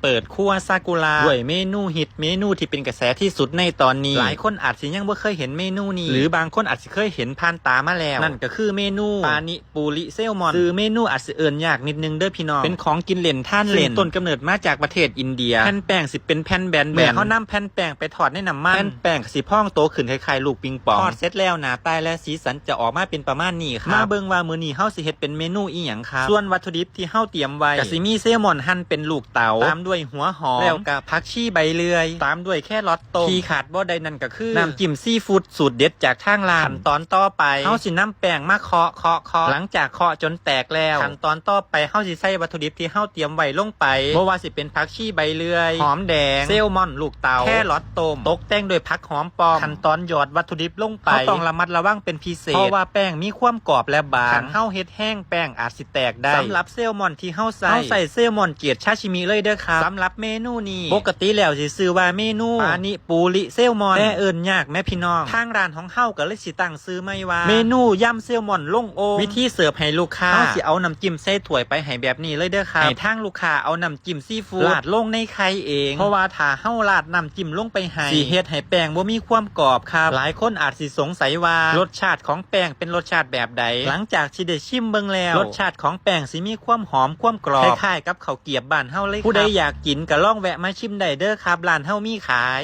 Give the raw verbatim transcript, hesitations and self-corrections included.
เปิดครัวซากุระด้วยเมนูฮิตเมนูที่เป็นกระแสที่สุดในตอนนี้ หลายคนอาจสิยังบ่เคยเห็นเมนูนี้ หรือบางคนอาจสิเคยเห็นผ่านตามาแล้ว นั่นก็คือเมนูปานิปูริแซลมอน ชื่อเมนูอาจสิเอิ้นยากนิดนึงเด้อพี่น้อง เป็นของกินเล่นทานเล่น ซึ่งต้นกำเนิดมาจากประเทศอินเดีย แผ่นแป้งสิเป็นแผ่นแบนๆ เมื่อเฮานำแผ่นแป้งไปทอดในน้ำมัน แผ่นแป้งก็สิพองโตขึ้นคล้ายๆลูกปิงปอง ทอดเสร็จแล้วหน้าตาและสีสันจะออกมาเป็นประมาณนี้ครับ มาเบิ่งว่ามื้อนี้เฮาสิเฮ็ดเป็นเมนูอีหยังครับ ส่วนวัตถุดิบที่เฮาเตรียมไว้ ก็สิมีแซลมอนหั่นเป็นลูกเต๋า ตามด้วยหัวหอม แล้วก็ผักชีใบเลื่อย ตามด้วยแครอทต้ม ที่ขาดบ่ได้นั่นก็คือ น้ำจิ้มซีฟู้ดสูตรเด็ดจากทางร้าน ขั้นตอนต่อไป เฮาสินำแป้งมาเคาะเคาะเคาะ หลังจากเคาะจนแตกแล้ว ขั้นตอนต่อไป เฮาสิใส่วัตถุดิบที่เฮาเตรียมไว้ลงไป บ่ว่าสิเป็นผักชีใบเลื่อย หอมแดง แซลมอนลูกเต๋า แครอทต้ม ตกแต่งด้วยผักหอมป้อม ขั้นตอนหยอดวัตถุดิบลงไป เฮาต้องระมัดระวังเป็นพิเศษ เพราะว่าแป้งมีความกรอบและบาง คันเฮาเฮ็ดแห้งแป้งอาจสิแตกได้ สำหรับแซลมอนที่เฮาใส่ เฮาใส่แซลมอนเกรดซาชิมิเลยเเด้อครับ สำหรับเมนูนี้ ปกติแล้วสิชื่อว่าเมนูปานิปูริแซลมอน แต่เอิ้นยากแหมพี่น้อง ทางร้านของเฮาก็เลยสิตั้งชื่อใหม่ว่า เมนูยำแซลมอนลงโอ่ง วิธีเสิร์ฟให้ลูกค้า เฮาสิเอาน้ำจิ้มใส่ถ้วยไปให้แบบนี้เลยเด้อครับ ให้ทางลูกค้าเอาน้ำจิ้มซีฟู้ดราดลงในไข่เอง เพราะว่าถ้าเฮาราดน้ำจิ้มลงไปให้ สิเฮ็ดให้แป้งบ่มีความกรอบครับ หลายคนอาจสิสงสัยว่ารสชาติของแป้งเป็นรสชาติแบบใด หลังจากที่ได้ชิมเบิ่งแล้ว รสชาติของแป้งสิมีความหอมความกรอบ คล้ายๆกับข้าวเกรียบบ้านเฮาเลยครับ ผู้ใดอยากกินก็ลองแวะมาชิมได้เด้อครับ ร้านเฮามีขาย